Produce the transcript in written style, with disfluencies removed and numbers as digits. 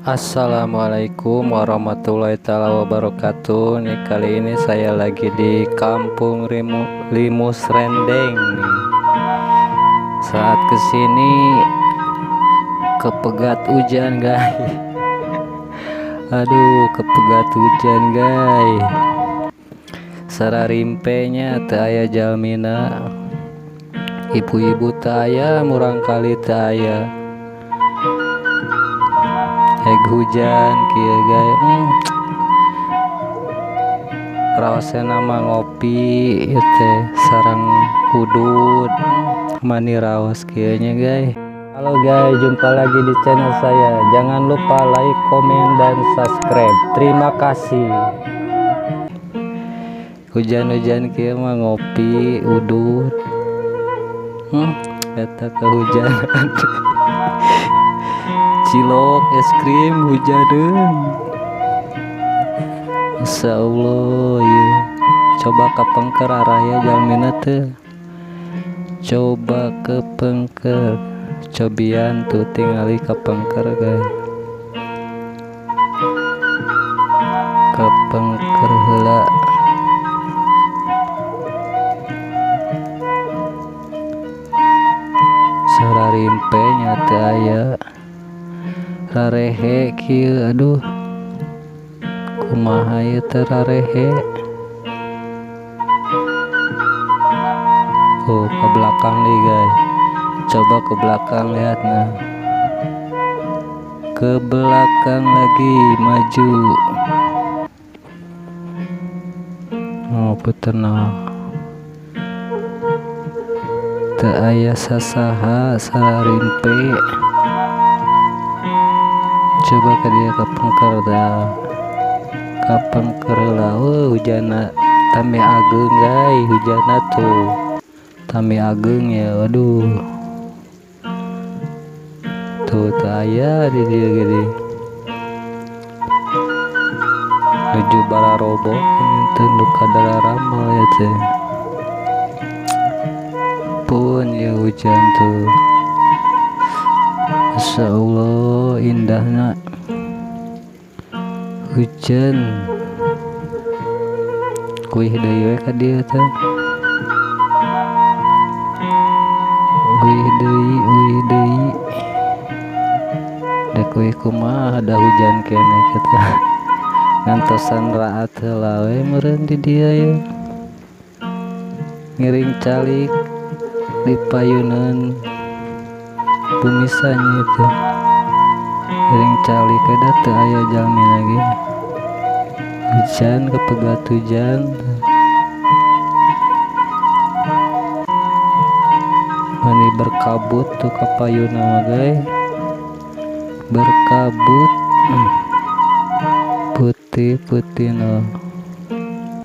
Assalamualaikum warahmatullahi taala wabarakatuh. Nih kali ini saya lagi di Kampung Limus Rendeng nih. Saat kesini kepegat hujan guys. Aduh, kepegat hujan guys. Sararimpenya teu aya jalmina. Ibu-ibu teu aya, murang kali teu aya. Heg hujan kieu guys. Raosna mah ngopi ieu teh sareng udud. Mani raos kieu nya guys. Halo guys, jumpa lagi di channel saya. Jangan lupa like, komen, dan subscribe. Terima kasih. Hujan-hujan kieu mah ngopi udud. Eta kehujanan. Cilok es krim hujaneun. Masya Allah ieu. Coba kapengker araya jalmina teh. Coba kepengker. Cobian tuh tingali kapengker guys. Kapengker heula. Sararimpe nya teu aya. Rarehe kieu, aduh. Kumaha ieu teh rarehe. Oh, ke belakang nih guys. Coba ke belakang lihat nah. Ke belakang lagi maju. Oh, puter nah. Teu aya sasaha sararimpe. Coba ke dia kapengker dah. Kapengker lah. Oh, hujanna tami ageung guys, hujanna tuh. Tami ageung ya, waduh. Tuh teu aya di dieu gede. Nuju bararobok teu nu kadararama ya teh. Pun ya hujan tuh. Masya Allah indahnya hujan. Kuih deui we ka dieu teh. Uih deui, uih deui. Dek kuih kumaha da hujan keneh kitu. Ngantosan raat heula we meureun di dieu ye. Ngiring calik di payuneun bumi sanyi teh. Ngiring calik da teu aya jalmi lagi. Hujan kepegat hujan. Mani berkabut tuh kapayuna mah guys. Berkabut. Putih-putih no.